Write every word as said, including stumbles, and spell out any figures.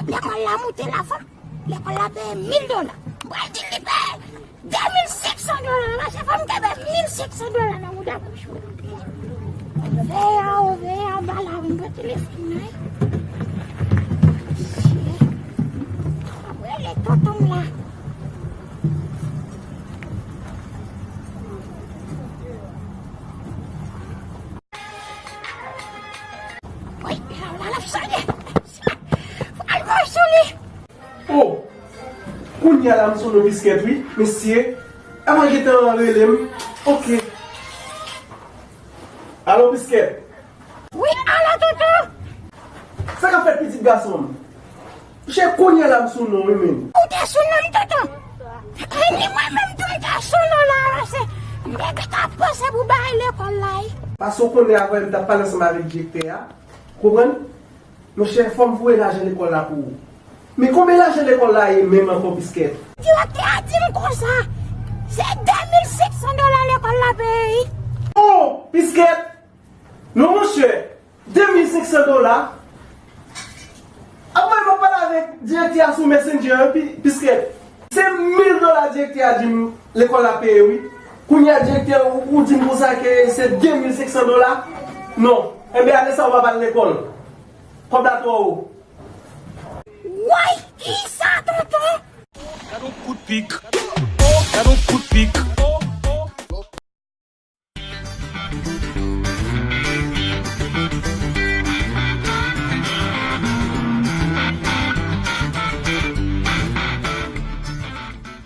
Lekòl la moute la, fanm. Lekòl la peye mil dola. M pral di l li peye de mil senk san dola la, se fanm te bay mil senk san dola nan mouda bouch mwen. Veye a, o, veye anba la, wi, m pran telefòn nan, wi. Ap rele tonton m la. Wi, la, la, l ap sonnen. Al voye sou li. Oh! Kounye a la m sou non Piskèt wi, mesye. Epa gentan rele m. Oke. Alo Piskèt. Wi, alo tonton. Sa k ap fèt pitit gason m? Monchè, kounye a la m sou non wi menm. Ou te sou non m tonton? E ni mwen menm tou m te sou non la, paske m te gentan panse pou bay lekòl la wi. Paske w konnen avè m t ap pale ansanm avèk direktè a. Konprann? Monchè, fò m voye lajan lekòl la pou ou. Men konbyen lajan lekòl la ye menm ankò, Piskèt? Direktè a di m konsa, se de mil senk san dola lekòl la peye, wi. Oh, Piskèt! Non, monchè, de mil senk san dola? Apre, m ap pale avèk direktè a sou Messenger, wi, Pi-, Piskèt. Se mil dola direktè a di m lekòl la peye, wi. Kounye a, direktè, ou, ou di m konsa ke se de mil senk san dola? Non. Enben, ane sa, ou pa pral lekòl. Kòb la twò wo. Woy, kisa, tonton? Gad on kout pik. Oh, gad on kout pik.